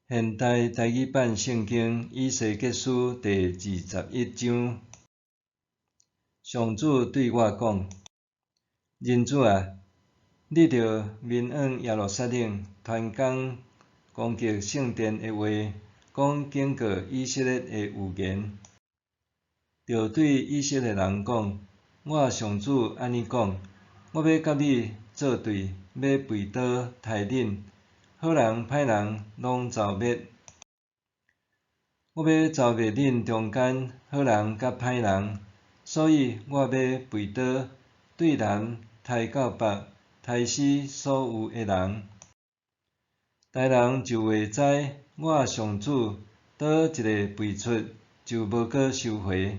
現代台語版聖經以西結書第21章，上主對我講：人子啊，你著面向耶路撒冷，傳講攻擊聖殿的話，講警告以色列的預言。著對以色列人講：我上主按呢講，我欲佮你做對，欲拔刀刣恁。好人歹人攏蹧滅，我欲蹧滅恁中間好人佮歹人，所以我欲拔刀對南刣到北，刣死所有的人。大人就會知我上主刀一下拔出，就無閣收回。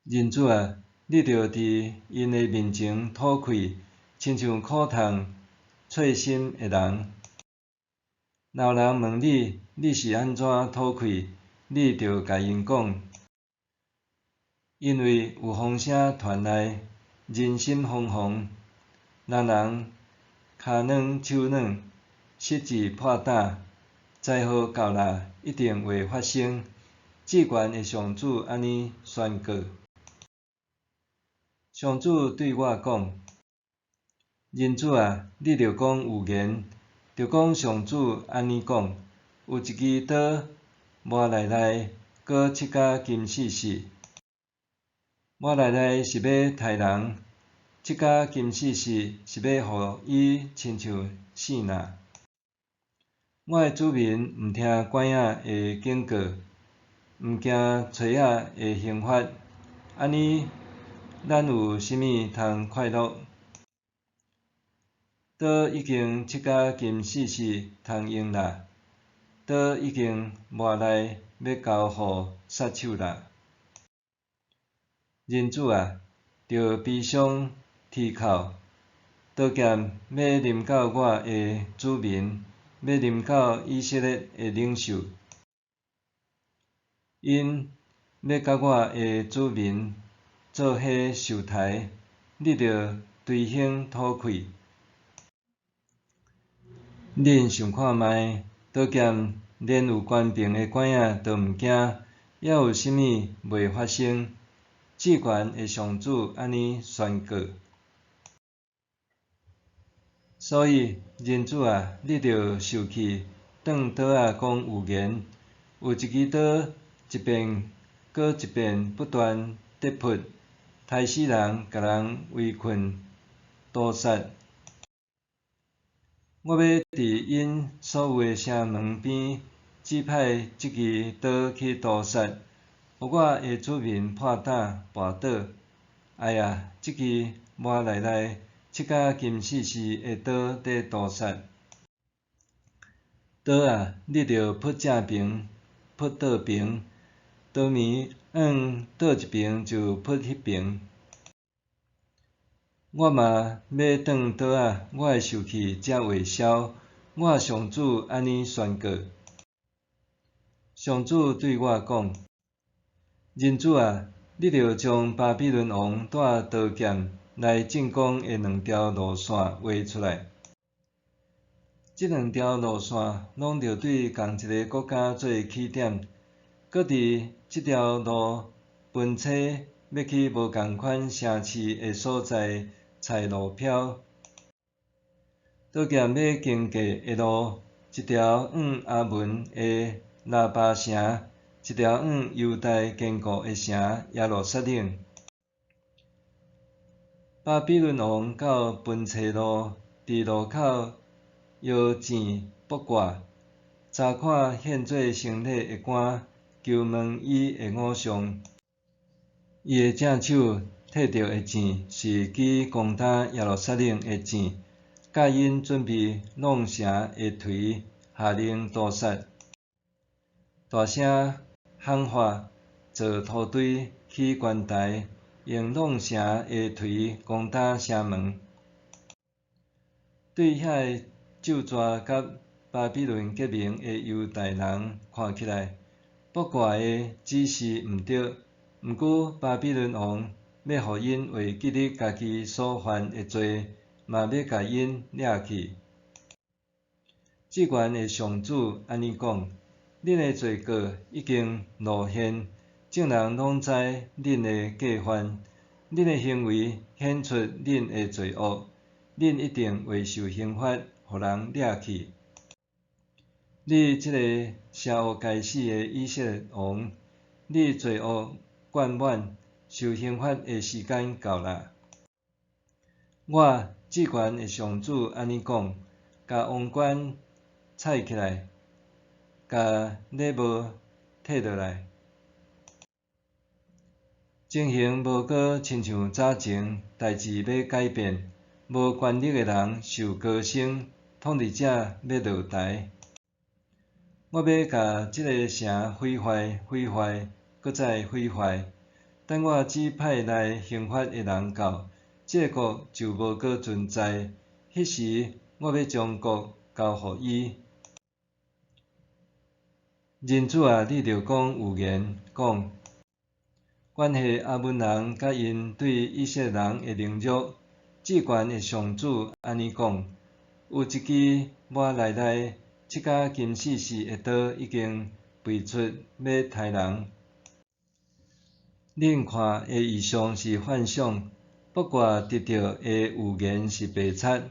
人子啊，你著佇𪜶的面前吐氣，親像苦痛脆心的人。若有人問你，你是按怎吐氣，你著共𪜶講：因為有風聲傳來，人心惶惶，人人跤軟手軟，失志破膽，災禍到啦，一定會發生。至懸的上主按呢宣告。上主對我講：人子啊，你著講預言，著講上主按呢講：有一支刀磨來來，閣切甲金細細。磨來來是欲刣人，切甲金細細是欲予伊親像爍爁。我的子民毋聽拐仔的警告，毋驚錘仔的刑罰，按呢，咱有啥物通快樂？刀已經切甲金細細通用啦，刀已經磨來欲交予殺手啦。人子啊，著悲傷啼哭，刀劍欲臨到我的子民，欲臨到以色列的領袖，𪜶欲佮我的子民做伙受刣，你著捶胸吐氣。恁想看覓，刀劍連有權柄的拐仔都毋驚，猶有啥物袂發生？至懸的上主按呢宣告。所以，人子啊，你著受氣，轉刀仔講預言，有一支刀一遍閣一遍不斷地噗，刣死人，共人圍困屠殺。我欲佇𪜶所有的城門邊，指派這支刀去屠殺，予我的子民破膽跋倒。哎呀，這支磨來來切甲金細細的刀佇屠殺。刀啊，你著噗正爿，噗倒爿，刀面向佗一爿就噗彼爿。我嘛欲轉刀仔，我的受氣才會消。我上主按呢宣告。上主對我講：人子啊，你著將巴比倫王帶刀劍來進攻的兩條路線畫出來。這兩條路線攏著對仝一个國家做起點，閣佇這條路分叉欲去無仝款城市的所在採路標。刀劍欲經過的路，一條往亞捫的拉巴城，一條往猶大堅固的城耶路撒冷。巴比倫王到分叉路，佇路口搖箭卜卦，查看獻做牲禮的官，求問伊的五相。伊的正手提著的箭是支攻打耶路撒冷的箭，教𪜶準備挵城的槌，下令屠殺。大聲喊喊，做土堆，起懸台，用挵城的槌攻打城門。對遐个咒詛佮巴比倫結盟的猶大人看起來，卜卦的指示毋著。毋過巴比倫王欲予𪜶會記得家己所犯的罪，嘛欲共𪜶掠去。至懸的上主按呢講：恁的罪過已經露現，眾人攏知恁的過犯，恁的行為顯出恁的罪惡，恁一定會受刑罰，予人掠去。你這個邪惡該死的以色列王，你罪惡貫滿，受刑罰的時間到啦。我至懸的上主按呢講：共王冠拆起來，共禮帽褪落來。情形無閣親像早前，代誌欲改變，無權力的人受高升，統治者欲落台。我欲共這个城毀壞、毀壞，閣再毀壞。等我指派來刑罰的人到，這个國就無閣存在。彼時，我欲將國交予伊。人子啊，你著講預言，講關係亞捫人佮𪜶對以色列人的凌辱，至懸的上主按呢講：有一支抹內內切甲金細細的刀已經拔出，欲刣人。恁看的異象是幻想，卜卦得著的預言是白賊，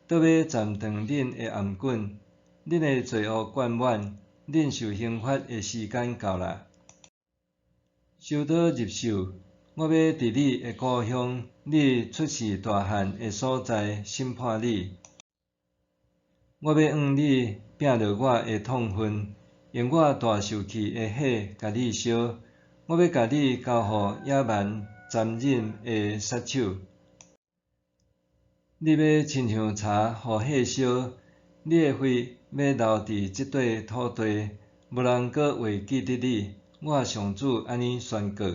倒欲斬斷恁的頷頸，恁的罪惡貫滿，恁受刑罰的時間到啦。收刀入手，我欲佇你的故鄉，你出世大漢的所在審判你。我欲向你摒落我的痛恨，用我大受氣的火共你燒。我欲共你交予野蠻殘忍的殺手。你欲親像柴予火燒，你的血欲流佇這塊土地，無人閣會記得你。我上主按呢宣告。